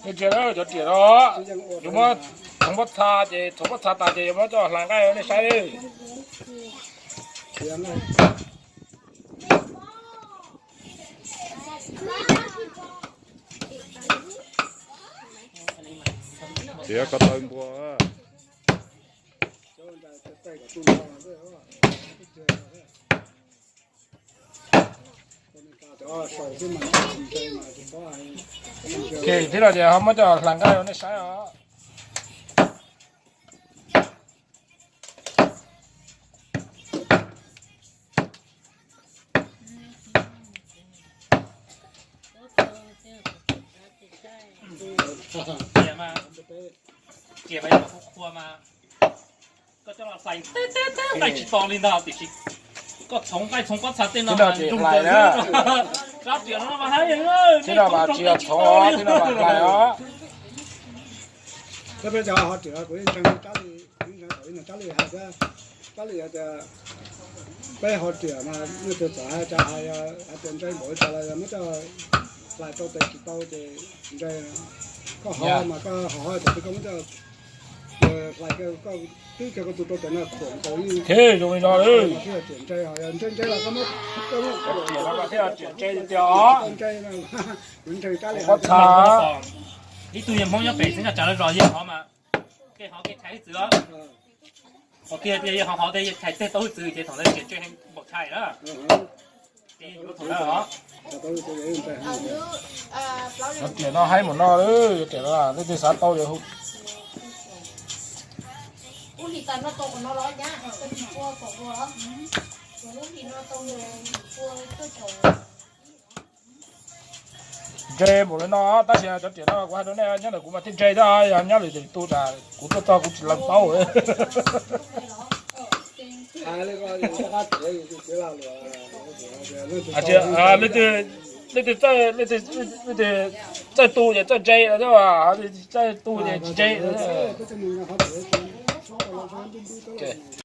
Nej ntsia cov riam no, yuav muab txhoov pob txha ces txhoov pob txa tas ces yuav muab coj hla nqaij nej saib. Txiav ko taw npua. Thiab no ces ho muab coj hla nqaij rau nej saib os. Riam mas yog qhuav qhuav mas koj coj los hlais tej tej tej hlais tsis tau li ntag, tiam sis koj txhoov nqaij txhoov pob txha tej no mas nrug hlais na. Rab riam no mas hais, tej no mas tsis yog txhoov, tej no mas hlais os. Peb cov hov riam kuv yeej ntseeg rab li, kuv yeej ntseeg thaum ib no rab li hais thiab, rab li hais tias peb hov riam mas nej tus txawm hais cas hais, hais tias ntse npaum li cas los yog muab coj hlais rau tes tsis tau ces ntse. Koj hov mas koj hov hov tias koj muab coj hlais kiag, koj twb kiag koj tus rau tes no khuam nkaus yeej zoo li no thiaj tias ntse, ho yog ntse ntse los koj muab, koj muab riam no thiaj tias ntse tiag os. Ntse no, kuv ntseeg rab li hais tias ib tug yawg Hmoob nyob pem xeev Thaaj Tsav lawv zos yeej hov mas, kev hov kev thaiv ib txwm os. Qhov tiag tias yawg hov hov tej thaiv tej tau ib txwm ces thaum ntawd riam ntse heev npaum thaij na. Cov riam no haib mus no, cov riam no leej twg xav tau ces hu. Ntse npaum li no tab sis cov riam no kuv hais rau nej nyob ntawm kuv mas thiaj ntse thiab, yog nyob lwm tus tas kuv tuaj txog kuv tsis lees paub. Leej twg, leej twg txawj tu ces txawj ntse no thiab, txawj tu ces tsis ntse.